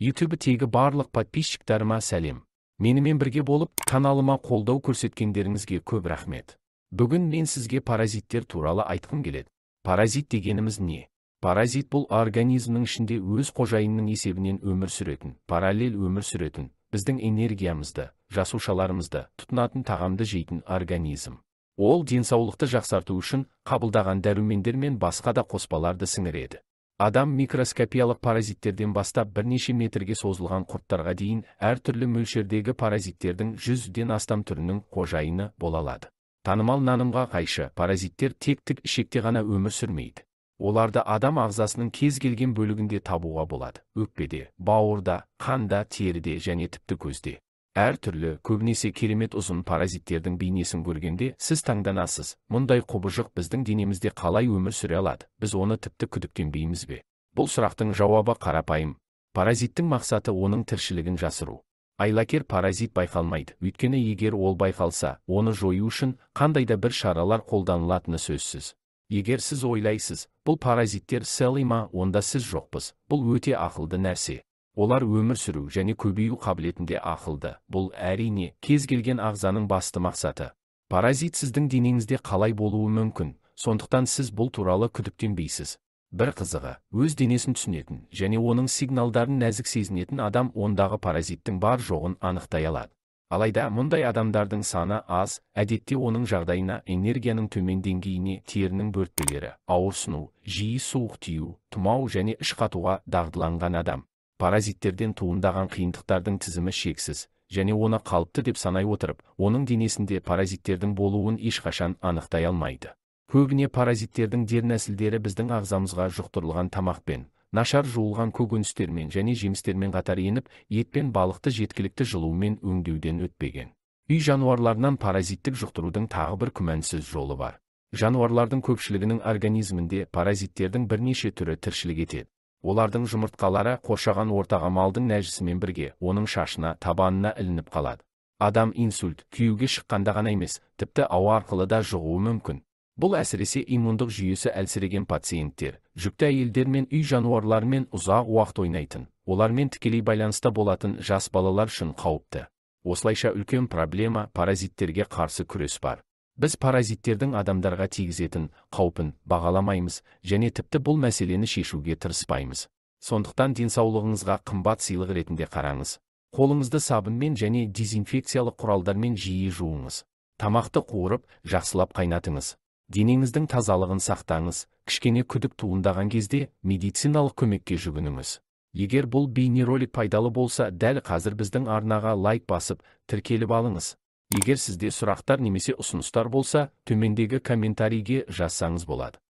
YouTube-тегі барлық подписчиктарыма сәлем. Менімен бірге болып, каналыма қолдау көрсеткендеріңізге көп рахмет. Бүгін мен сізге паразиттер туралы айтқым келеді. Паразит дегеніміз не? Паразит бұл организмнің ішінде өз қожайынының есебінен өмір сүретін, параллель өмір сүретін, біздің энергиямызды, жасушаларымызды, тұтынатын тағамды жейтін организм. Ол денсаулықты жақсарту үшін қабылдаған дәрумендер мен басқа да қоспаларды сіңіреді. Адам микроскопиялық паразиттерден бастап бірнеше метрге созылған құрттарға дейін әртүрлі мөлшердегі паразиттердің 100-ден астам түрінің қожайыны бола алады. Танымал нанымға қайшы, паразиттер тек тік ішекте ғана өмір сүрмейді. Оларды адам ағзасының кез келген бөлігінде табуға болады. Өкпеде, бауырда, қанда, теріде және тіпті көзде. Әртүрлі, көбінесе керемет ұзын паразиттердің бейнесін көргенде сіз таңданасыз. Мұндай құбыжық біздің денемізде қалай өмір сүре алады? Біз оны тіпті күдіктенбейміз бе? Бұл сұрақтың жауабы қарапайым. Паразиттің мақсаты оның тіршілігін жасыру. Айлакер паразит байқалмайды, өйткені егер ол байқалса, оны жою үшін қандай да бір шаралар қолданылатыны сөзсіз. Егер сіз ойлайсыз, бұл паразиттер селі ма, онда сіз жоқпыз. Бұл өте ақылды нәрсе. Олар өмір сүру және көбею қабілетінде ақылды. Бұл әрине кез келген ағзаның басты мақсаты. Паразит сіздің денеңізде қалай болуы мүмкін, сондықтан сіз бұл туралы күдіктенбейсіз. Бір қызығы, өз денесін түсінетін және оның сигналдарын нәзік сезінетін адам ондағы паразиттің бар жоғын анықтай алады. Алайда мұндай адамдардың саны аз, әдетте оның жағдайына энергияның төмен деңгейіне, терінің бөртпелері, ауырсыну, жиі суық тию, тұмау және іш қатуға дағдыланған адам. Паразиттерден туындаған қиындықтардың тізімі шексіз, және оны қалыпты деп санай отырып, оның денесінде паразиттердің болуын ешқашан анықтай алмайды. Көбіне паразиттердің дернәсілдері біздің ағзамызға жұқтырылған тамақпен, нашар жуылған көкөністермен және жемістермен қатар еніп, ет пен балықты жеткілікті жылумен өңдеуден өтпеген. Үй жануарларынан паразиттік жұқтырудың тағы бір күмәнсіз жолы бар. Жануарлардың көпшілігінің организмінде паразиттердің бірнеше түрі тіршілік етеді. Олардың жұмыртқалары қоршаған ортаға малдың нәжісімен бірге оның шашына, табанына ілініп қалады. Адам инсульт, күйеуге шыққанда ғана емес, тіпті ауа арқылы да жұғуы мүмкін. Бұл әсіресе иммундық жүйесі әлсіреген пациенттер, жүкті әйелдер мен үй жануарларымен ұзақ уақыт ойнайтын, олармен тікелей байланыста болатын жас балалар үшін қауіпті. Осылайша үлкен проблема паразиттерге қарсы күрес бар. Біз паразиттердің адамдарға тигізетін қаупін бағаламаймыз және тіпті бұл мәселені шешуге тырыспаймыз. Сондықтан денсаулығыңызға қымбат сыйлық ретінде қараңыз. Қолыңызды сабынмен және дезинфекциялық құралдармен жиі жуыңыз. Тамақты қуырып, жақсылап қайнатыңыз. Денеңіздің тазалығын сақтаңыз, кішкене күдік туындаған кезде медициналық көмекке жүгініңіз. Егер бұл бейнеролик пайдалы болса, дәл қазір біздің арнаға лайк басып, тіркеліп алыңыз. Егер сізде сұрақтар немесе ұсыныстар болса, төмендегі комментарийге жазсаңыз болады.